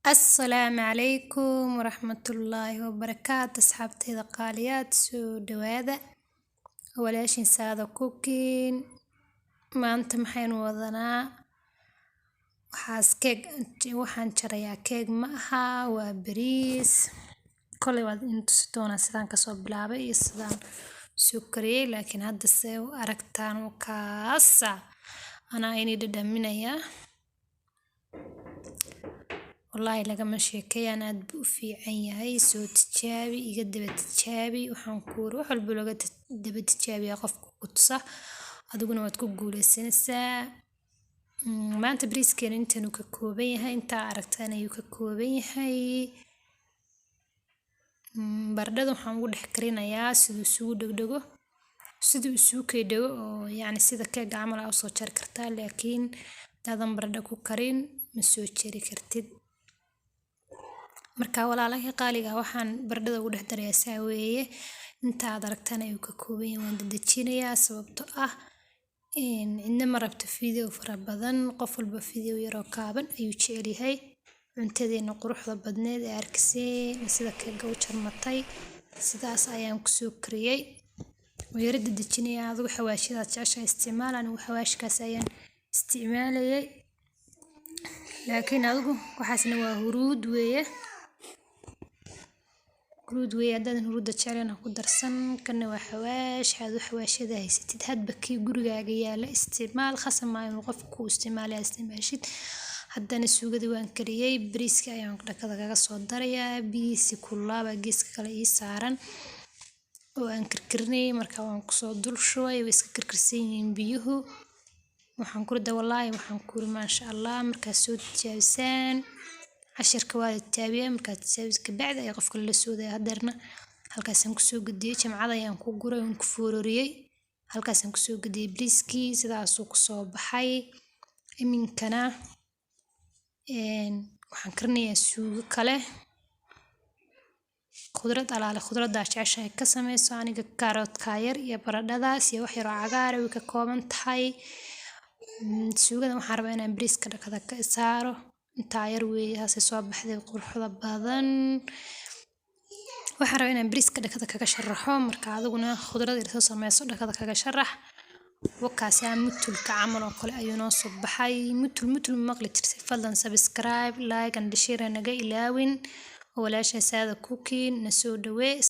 Asalaamu calaykum waraxmatullaahi wabarakaatu. Asxaabteyda qaaliyaad, soo dhawaada. Walaashin Saada Cooking. Maanta maxaynu wadanaa? Waxaas keeg waxaan jarayaa, keeg ma aha, waa bariis. Koley waad in tusi doonaa sidaan kasoo bilaabay iyo sidaan soo kariyey, laakiin hadda see u aragtaan kaasa anaa ini dhadhaminayaa. Wallaahi lagama sheekeeyaan, aad buu u fiican yahay. Soo tijaabi, iga daba tijaabi. Waxaan ku wax walba laga daba tijaabiyaa qofka ku tusa, adiguna waad ku guuleysanaysaa. Maanta bariiskeena intan uu ka kooban yahay, intaa aragtaan ayuu ka kooban yahay. Baradhada waxaan ugu dhex karinayaa siduu isugu dhegdhego, siduu isugu kay dhego, oo yacni sida keega camal aa usoo jari kartaa, laakiin hadaadan baradho ku karin ma soo jari kartid. Marka walaalahay qaaliga, waxaan baradhada ugu dhex darayaa saa weeye. Inta aad aragtaan ayuu ka kooban yahay. Waan dedejinayaa sababtoo ah cidna ma rabto video fara badan, qof walba video yaroo kaaban ayuu jecel yahay. Cuntadeena quruxda badneed ee arkiseen sida keega u jarmatay, sidaas ayaan kusoo kariyey. Waan yara dedejinayaa. Adigu xawaashidaad jeceshahay isticmaal, anigu xawaashkaas ayaan isticmaalayay, laakiin adigu waxaasna waa huruud weeye, huruud weeye. Haddaadan huruudda jeclayn, ha ku darsan. Kana waa xawaash. Aad xawaashyada haysatid, hadba kii gurigaaga yaala isticmaal, khasab maaha inuu qofku kuu isticmaalaya isticmaashid. Haddana suugadii waan kariyey, bariiska ayaan dhakada kaga soo darayaa. Biyihiisi kululaaba geeska kale ii saaran oo aan karkarinayay, marka waan kusoo dul shubay. Way iska karkarsan yihiin biyuhu. Waxaan ku rida, wallaahi waxaan ku iri maasha Allah. Markaad soo tijaabisaan, cashirka waa la tijaabiyaa. Markaad tijaabiso kabacdi ayaa qofka lala soo wadaya. Hadeerna halkaasaan kusoo gediyey, jamcada ayaan ku guray oon ku foorariyey. Halkaasaan kusoo gediyey bariiskii, sidaasuu kusoo baxay. Iminkana waxaan karinayaa suugo kale. Khudrad alaale khudraddaa jeceshahay ka sameyso. Aniga kaaroodka yar iyo baradhadaas iyo wax yar oo cagaar ah way ka kooban tahay suugadan. Waxaan rabaa inaan bariiska dhakada ka saaro. Intaa yar weeye, saasay soo baxday quruxda badan. Waxaan rabaa inaan bariiska dhakada kaga sharaxo. Marka adiguna khudrad yar soo sameyso, dhakada kaga sharax. Wakaasi mutulka camal oo kale ayuu noo soo baxay. Mutul mutul ma maqli jirtay? Fadlan subscribe, like and share naga ilaawin. Walaasha Saada Cooking na soo dhawee.